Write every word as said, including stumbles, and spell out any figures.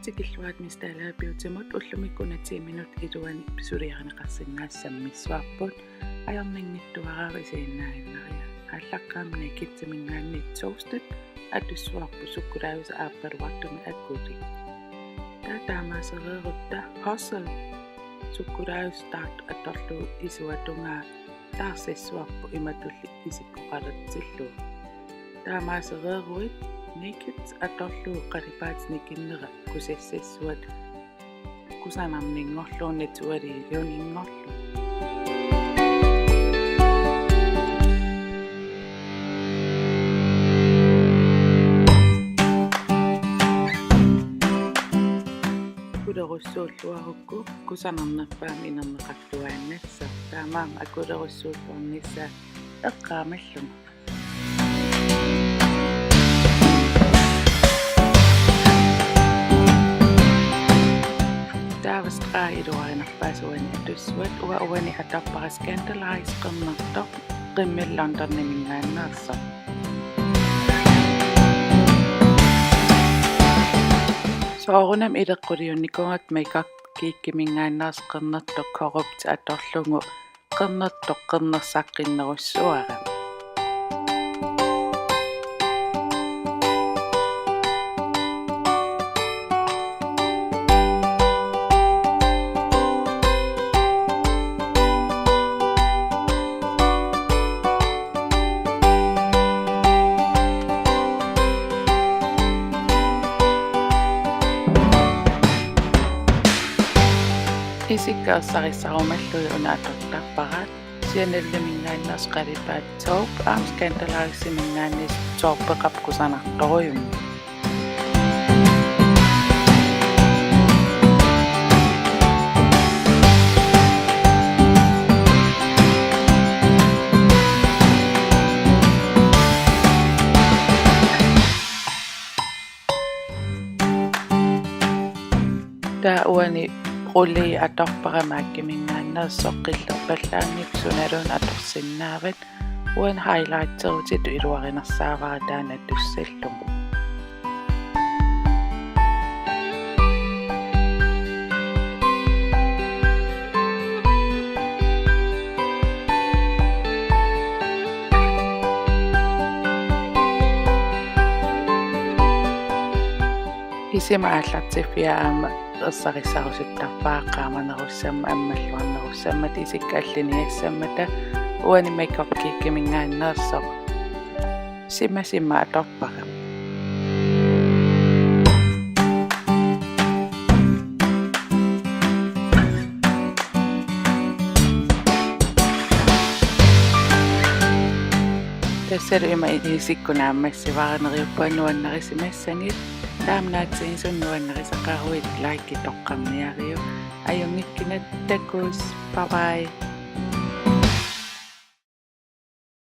Tikilluarit Miss Dalager Beautymut. Ullumikkut una ti minut iluani suliarineqarsinnaassammissavarput. Ajornanngitsuararisiinnaannaria. Aallaqqaammut Naked-iminngaanniit Toasted atussavarput sukkulaajusaq aappaluartumik akulik. Taava taamaasereerutta Hustle sukkulaajusaq Start atorlugu isuata tungaa taarsassavarput imatulli isikkoqalertillugu. Taamaasereeruit Naked atorlugu qalipaatit nikinnera kusassassavat, kusanarninngorlugu naturaliuninngorlugu. Akulerussuulluarukku kusanarnerpaamik inerneqartuaannassaaq. Taamaammat akulerussuulluarnissaa eqqaamallunga. Taava straa iluarinerpaasat uani atussavat. Uanga uani atorpara Scandaleyes qernertoq Rimmel London-iminngaanneersoq. Soorunami ileqquliunnikuugakku Makeup Geek-iminngaanneersoq qernertoq Corrupt atorlugu qernertoq qernersaqqinnerussuara. Isikka ersarissarumallugu una atortarpara. Chanel-iminngaanneersoq qalipaat Taupe aamma Scandaleyes-iminngaanniit Taupe-qap kusanartorujussuuvoq. Taava uani Brûlée atorpara MAC-iminngaanneersoq, qillerpallaanngitsoq sunaluunniit atorsinnaavat. Uani highlighteritut iluarinersaavara taanna atussallugu. Isima aallartiffia aamma ersarissarusuttarpara qaamanerussammat ammalluarnerussammat isikka alliniassammata. Uani Makeup Geek-iminngaanneersoq Shimma Shimma atorpara. Tassalu ima isikkoq naammassivara, neriuppunga nuannarisimassagitit. Taama naatsumik nuannarisaqaruit like toqqarniariuk. Ajunngikkinnattakkus. Bye bye.